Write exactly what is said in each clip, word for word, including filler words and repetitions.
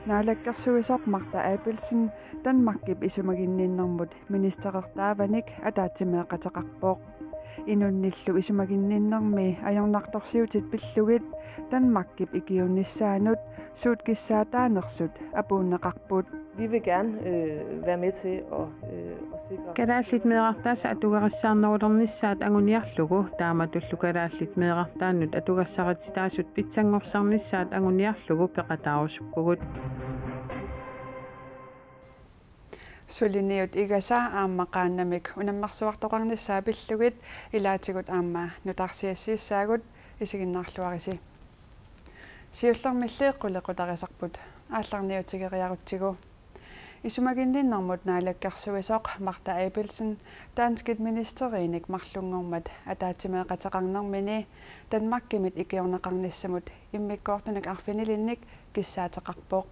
Naalakkersuisoq Martha Abelsen Danmarkip isumaginninnermut ministerertaavanik ataatsimeeqateqarpoq. Inunnillu isumaginninnermi ajornartorsiutit pillugit Danmarkip ikiuunnissaanut suut kissaataanersut apuunneqarput. Vi vil gerne øh, være med til at, øh, at sikre... Kalaallit meerartaasa atugarissaarnerulernissaat anguniarlugu taamatullu kalaallit meerartaannut atugassarititaasut pitsanngorsarnissaat anguniarlugu peqataarusuppugut. Suliniut Igasa aamma qaannamik unammersuartoqarnissaa pillugit ilaatigut aamma nutaarsiassiissaagut, isiginnaarluarisi. Siullermilli qulequtarisarput aallarniutigeriarutsigu. Isumaginninnermut naalakkersuisoq Martha Abelsen danskit ministeriinik marlunngormat ataatsimeeqateqarnermini Danmarkimit ikiorneqarnissamut immikkoortunik arfinilinnik kissaateqarpoq.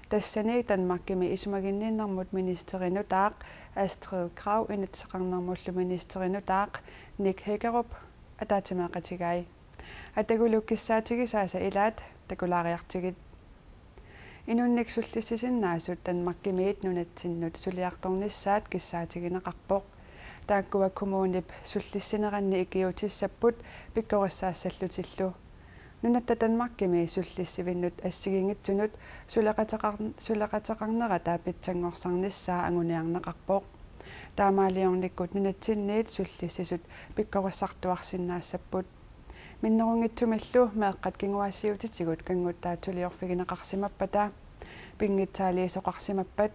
Tassani Danmarkimi isumaginninnermut ministerinutaaq Astrid Krag inatsiseqarnermullu ministerinutaaq Nick Hækkerup ataatsimeeqatigai. Atagulu kissaatigisaasa ilaat takulaariartigit. Inunnik sullissisinnaasut Danmarkimiit nunatsinnut suliartornissaat kissaatigineqarpoq. Taakkua kommunip sullissineranni ikiuutissapput pikkorissaassallutillu. Nunatta Danmarkimi sullissivinnut assigiinngitsunut suleqateqar-, suleqateqarnerata pitsanngorsarnissaa anguniarneqarpoq. Taamaaliornikkut nunatsinniit sullissisut pikkorissartuarsinnaassapput. Minnerunngitsumillu meeqqat kinguaassiuutitigut kannguttaat suliorfigineqarsimappata, pinngitsaaliisoqarsimappat,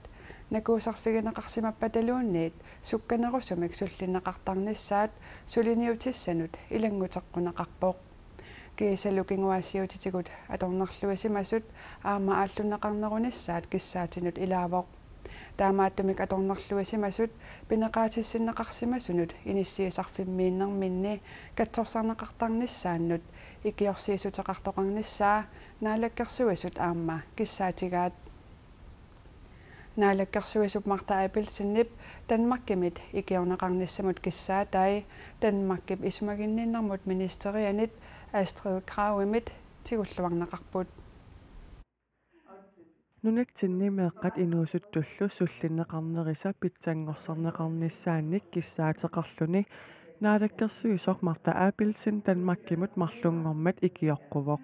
nakuusarfigineqarsimappataluunniit sukkanerusumik sullinneqartarnissaat suliniutissanut ilannguteqquneqarpoq. Kiisalu kinguaassiuutitigut atornerluisimasut aamma aallunneqarnerunissaat kissaatinut ilaavoq. Taamaattumik atornerluisimasut pineqaatissinneqarsimasunut inissiisarfimmiinnerminni katsorsarneqartarnissaannut ikiorsiissuteqartoqarnissaa Naalakkersuisut aamma kissaatigaat. Naalakkersuisup Martha Abelsenip Danmarkimit ikiorneqarnissamut kissaatai Danmarkip isumaginninnermut ministerianit Astrid Kragimit tigulluarneqarput. Nunatsinni meeqqat inuusuttullu sullinneqarnerisa pitsanngorsarneqarnissaannik kissaateqarluni naalakkersuisoq Martha Abelsen Danmarkimut marlunngormat ikioqquvoq.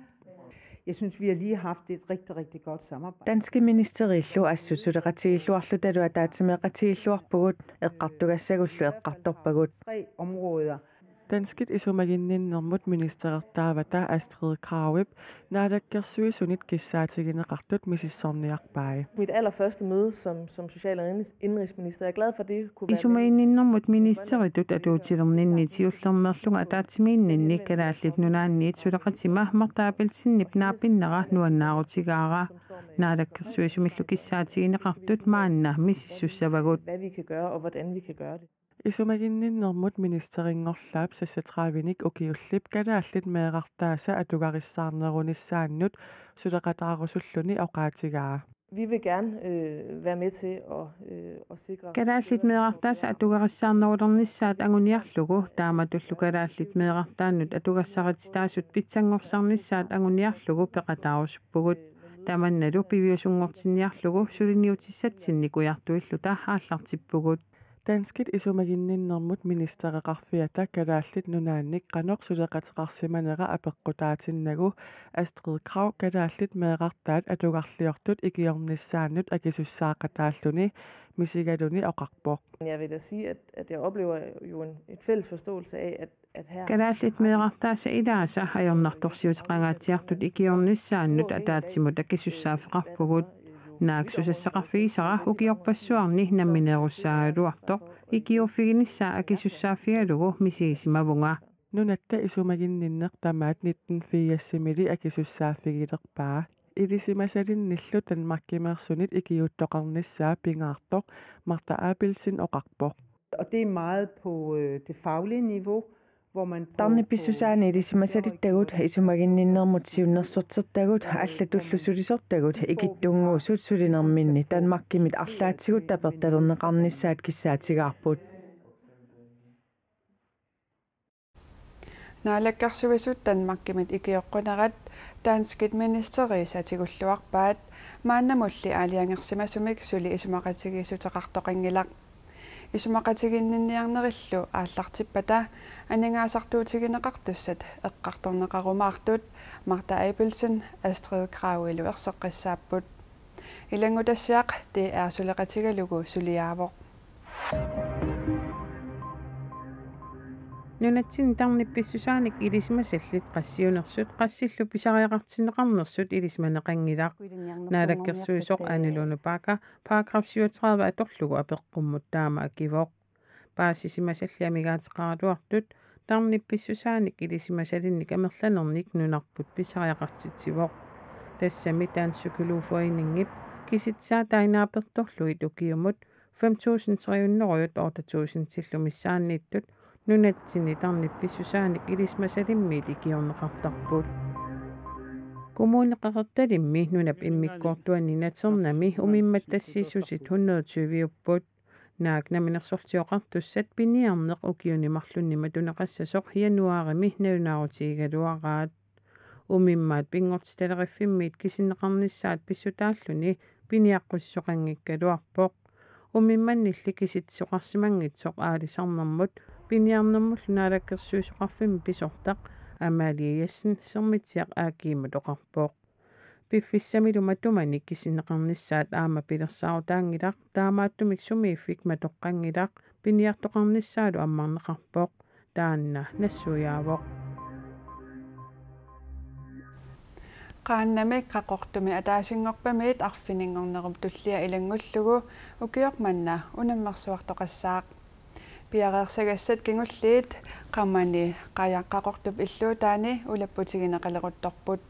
Jeg synes, vi har lige haft et rigtig, rigtig godt samarbejde. Danskit ministeriillu assut suleqatigilluarlutalu ataatsimeeqatigilluarpugut, eqqartugassagullu eqqartorpagut. Tre områder. Danskit isumaginninnermut ministerertaavata Astrid Kragip naalakkersuisunit kissaatigineqartut misissorniarpai. Mit allerførste møde som, som social- og indrigs-, indrigsminister. Jeg er glad for, at det kunne være... Isumaginninnermut ministeritut atuutilerninni siullermeerlunga ataatsimiinninni Kalaallit Nunaanniit suleqatima Martha Abelsenip naapinnera nuannaarutigaara. Naalakkersuisumillu kissaatigineqartut maanna misissussavagut. Hvad vi kan gøre, og hvordan vi kan gøre det. Isumaginninnermut ministerinngorlaap seksogtredivenik ukiullip kalaallit meerartaasa atugarissaarnerunissaannut suleqataarusulluni oqaatigaa. Vi vil gerne øh, være med til at, øh, at sikre... Kalaallit meerartaasa atugarissaarnerulernissaat anguniarlugu, taamatullu kalaallit meerartaannut atugassarititaasut pitsanngorsarnissaat anguniarlugu peqataarusuppugut. Tamannalu piviusunngortinniarlugu suliniutissatsinnik ujartuilluta aallartippugut. Danskit isumaginninnermut ministereqarfiata Kalaallit Nunaannik qanoq suleqateqarsimanera apeqqutaatinnagu Astrid Krag kalaallit meerartaat atugarliortut ikiornissaannut akisussaaqataalluni misigaluni oqarpoq. Jeg vil da sige, at, at jeg oplever jo en, et fælles forståelse af, at, at her... Kalaallit meerartaasa ilaasa ajornartorsiuteqangaatsiartut ikiornissaannut ataatsimut akisussaaffeqarpugut. Naak susassaqarfigisara ukiorpassuarni nammineerussaagaluartoq ikiuuffiginissaa akisussaaffigalugu misigisimavunga. Nunatta isumaginninneq tamaat nitten firsimili akisussaaffigilerpaa. Ilisimasalinnillu Danmarkimeersunit ikiuuttoqarnissaa pingaartoq Martha Abelsen oqarpoq. Og det er meget på øh, det faglige niveau, hvor man på... Tarnip pissusaani ilisimasalittagut, isumaginninnermut siunnersortertagut, allatullu sulisortagut ikittunnguusut sulinerminni Danmarkimit arlaatigut tapertalerneqarnissaat kissaatigaarput. Naalakkersuisut Danmarkimit ikioqqunerat danskit ministeriisa tigulluarpaat, maannamulli aalajangersimasumik suli isumaqatigiissuteqartoqanngilaq. Isumaqatiginninniarnerillu aallartippata aningaasartuutigineqartussat eqqartorneqarumaartut Martha Abelsen Astrid Kragilu erseqqissaapput. Ilanngutassiaq D R suleqatigalugu suliaavoq. Nunatsinni tarnip pissusaanik ilisimasallit qassiunersut qassillu pisariaqartinneqarnersut ilisimaneqanngilaq. Naalakkersuisoq Ane Lone Bagger paragraf syvogtredive atorlugu apeqqummut taama akivoq. Paasisimasalli amigaateqaraluartut tarnip pissusaanik ilisimasalinnik amerlanernik nunarput pisariaqartitsivoq. Tassami Dansk Psykologforeningip kisitsisaata naapertorlugit ukiumut fem tusind tre hundrede otte tusindillu missaanniittut nunatsinni tarnip pissusaanik ilisimasalimmiit ikiorneqartarput. Kommune Qeqertalimmi nunap immikkoortuani Naternami umimmat tassiissutit hundrede tyviupput. Naak Namminersorlutik Oqartussat piniarneq ukiuni marlunni matuneqassasoq januaarimi nalunaarutigigaluaraat. Umimmaat Pinngortitaleriffimmiit kisinneqarnissaat pissutaalluni piniaqqussisoqanngikkaluarpoq. Umimmannilli kisitsisoqarsimanngitsoq aalisarnermut piniarnermullu naalakkersuisoqarfimmi pisortaq Amalie Jessen Sermitsiaq A G-mut oqarpoq. Piffissamilu matumani kisinneqarnissaat aamma pilersaarutaanngilaq, taamaattumik sumiiffik matoqqanngilaq, piniartoqarnissaalu ammarneqarpoq. Taanna nassuiaavoq. Qaannamik Qaqortumi ataasinngorpamiit arfininngornerup tullia ilanngullugu ukioq manna unammersuartoqassaaq. Piareersagassat kingulliit Qammani Qajaq Qaqortup illuutaani ulapputigineqaleruttorput.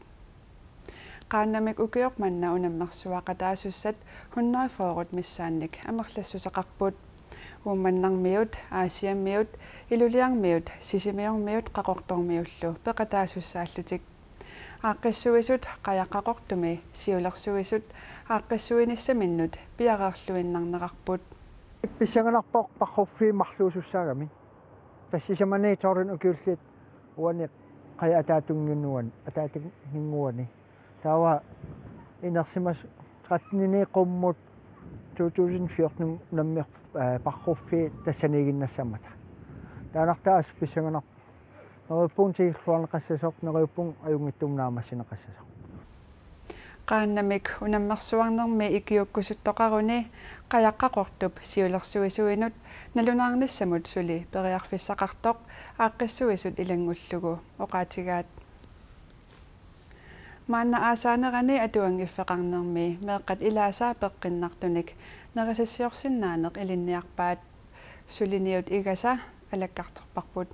Qaannamik ukioq manna unammersuaqataasussat hundrede fyrre missaannik amerlassuseqarput. Uummannarmiut, Aasiammiut, Iluliarmiut, Sisimiormiut Qaqortormiullu peqataasussaallutik. Aaqqissuisut Qajaq Qaqortumi siulersuisut aaqqissuinissaminnut piareerluinnarnerarput. Pissanganarpoq paqquffiit marluusussaagamik. Tassa sisamani tolv ukiullit uani Qajaq ataatunginnguan-, ataatunginnguani. Taava inersimasut tretten-ini qummut to tusind fjorten unammi-, eh, paqquffiit tassaniiginnassammata. Taannartaa assut pissanganarpoq. Neriuppunga tigulluarneqassasoq, neriuppunga ajunngitsumik naammassineqassasoq. Qaannamik unammersuarnermi ikiuukkusuttoqaruni Qajaq Qaqortup siulersuisuinut nalunaarnissamut suli periarfissaqartoq aaqqissuisut ilanngullugu oqaatigaat. Maanna aasaanerani atuanngiffeqarnermi meeqqat ilaasa peqqinnartunik nerisassiorsinnaaneq ilinniarpaat. Suliniut Igasa alakkarterparput.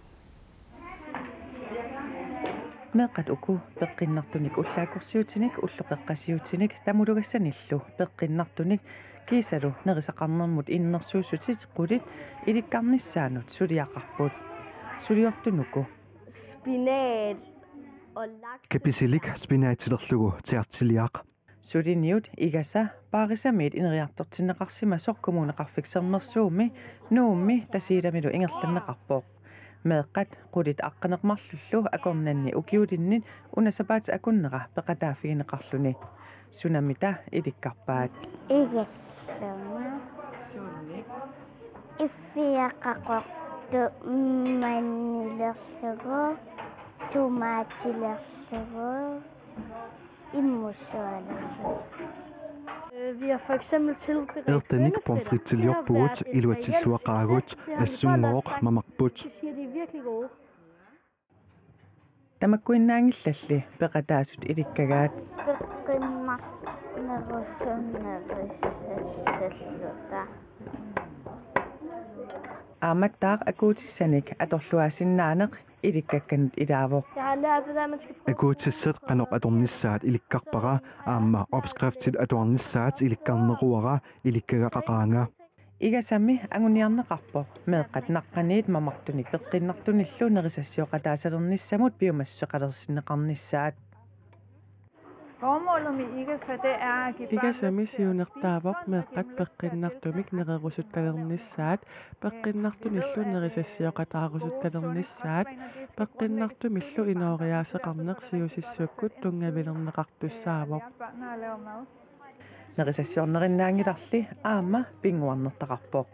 Meeqqat uku peqqinnartunik ullaakkorsiutinik, ulloqeqqasiutinik, tamulugassanillu peqqinnartunik kiisalu nerisaqarnermut innersuussutit qulit ilikkarnissaannut suliaqarput. Suliortut uku spinat og laks. Kapisilik spinatilerlugu tærteliaq. Suliniut Igasa paarisamiit ineriartortinneqarsimasoq Kommuneqarfik Sermersuumi Nuummi Tasiilamilu ingerlanneqarpoq. Meeqqat qulit aqqaneq-marlullu akornanni ukiulinnit una sapaatip akunnera peqataaffigineqarluni. Sunamita ilikkarpaat. Igallama. Iffiaqaqortu mannilerlugu, tomaatilerlugu, immussualerlugu. Vi har for eksempel tilberedt Ertanik bønnefritter. Pomfritiliorpugut, det har været verdens iluatsilluaqaagut, succes. Det har mine børn assunngooq, sagt. Mamarput. De siger, de er virkelig gode. Tamakkuinnaanngillalli peqataasut ilikkagaat. Peqqinnarnerusunnerussassalluta. Aammattaaq akuutissanik atorluaasinnaaneq ilikkakkanut ilaavoq. Jeg har lært det der, man skal prøve. Akuutissat qanoq atornissaat ilikkarpara aamma opskriftit atuarnissaat ilikkarneruara ilikkagaqaqaanga. Igasami anguniarneqarpoq meeqqat naqqaniit mamartunik peqqinnartunillu nerisassioqataasalernissamut piumassuseqalersinneqarnissaat. Igassami siunertaavoq meeqqat peqqinnartumik nererusuttalernissaat, peqqinnartunillu nerisassioqataarusuttalernissaat, peqqinnartumillu inooriaaseqarneq siusissukkut tunngavilerneqartussaavoq. Nerisassiornerinnaanngilarli aamma pinnguarnertaqarpoq.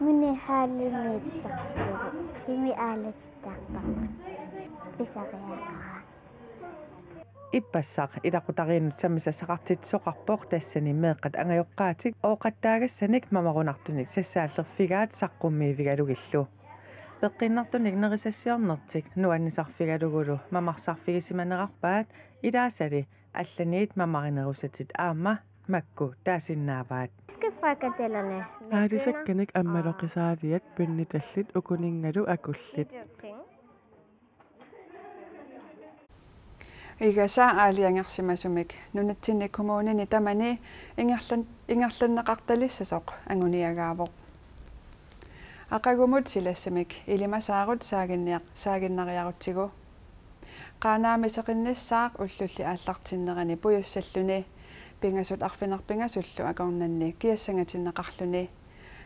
Mini haalimiittarput, simi aalatittaartarput, pisariaqarpoq. Ippassaq ilaqutariinnut sammisassaqartitsisoqarpoq, tassani meeqqat angajoqqaatik ooqattaagassanik mamarunartunik sassaallerfigaat saqqummiivigalugillu. Peqqinnartunik nerisassiornertik nuannisarfigalugulu mamarsarfigisimanerarpaat, ilaasali allaniit mamarinerusatit aamma makku taasinnaavaat. Aalisakkanik ammaloqisaaliat, pynnitallit ukuninngalu akullit. Igasa aalajangersimasumik nunatsinni kommunini tamani ingerlan-, ingerlanneqartalissasoq anguniagaavoq. Aqagumut silassamik ilimasaarut saaginniar-, saaginnariarutsigu. Qaanaami seqinnissaaq ullulli aallartinnerani pujussalluni, pingasut arfineq-pingasullu akornanni kiassangatinneqarluni.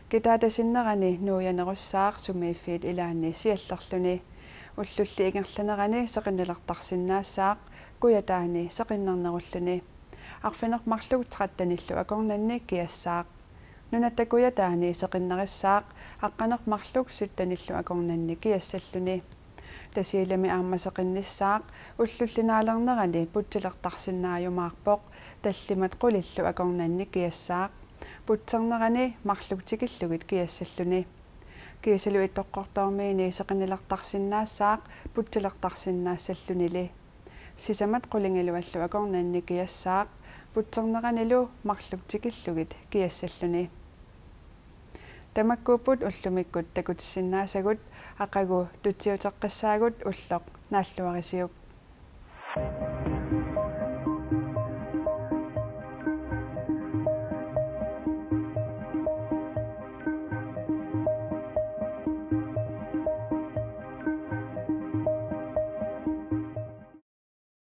Kitaata sinnerani nuianerussaaq sumiiffiit ilaanni siallerluni. Ullulli ingerlanerani seqinnilertarsinnaassaaq Kujataani seqinnarnerulluni. Arfineq-marluk trettenillu akornanni kiassaaq. Nunatta Kujataani seqinnarissaaq aqqaneq-marluk syttenillu akornanni kiassalluni. Tasiilami aamma seqinnissaaq ullulli naalernerani putsilertarsinnaajumaarpoq, tallimat qulillu akornanni kiassaaq. Putsernerani marluk tikillugit kiassalluni. Kiisalu Ittoqqortoormiini seqinnilertarsinnaassaaq putsilertarsinnaassallunili. Sisamat qulingiluallu akornanni kiassaaq, putserneranilu marluk tikillugit kiassalluni. Tamakkuupput ullumikkut takutissinnaasagut, aqagu tutsiuteqqissaagut ulloq naalluarisiuk.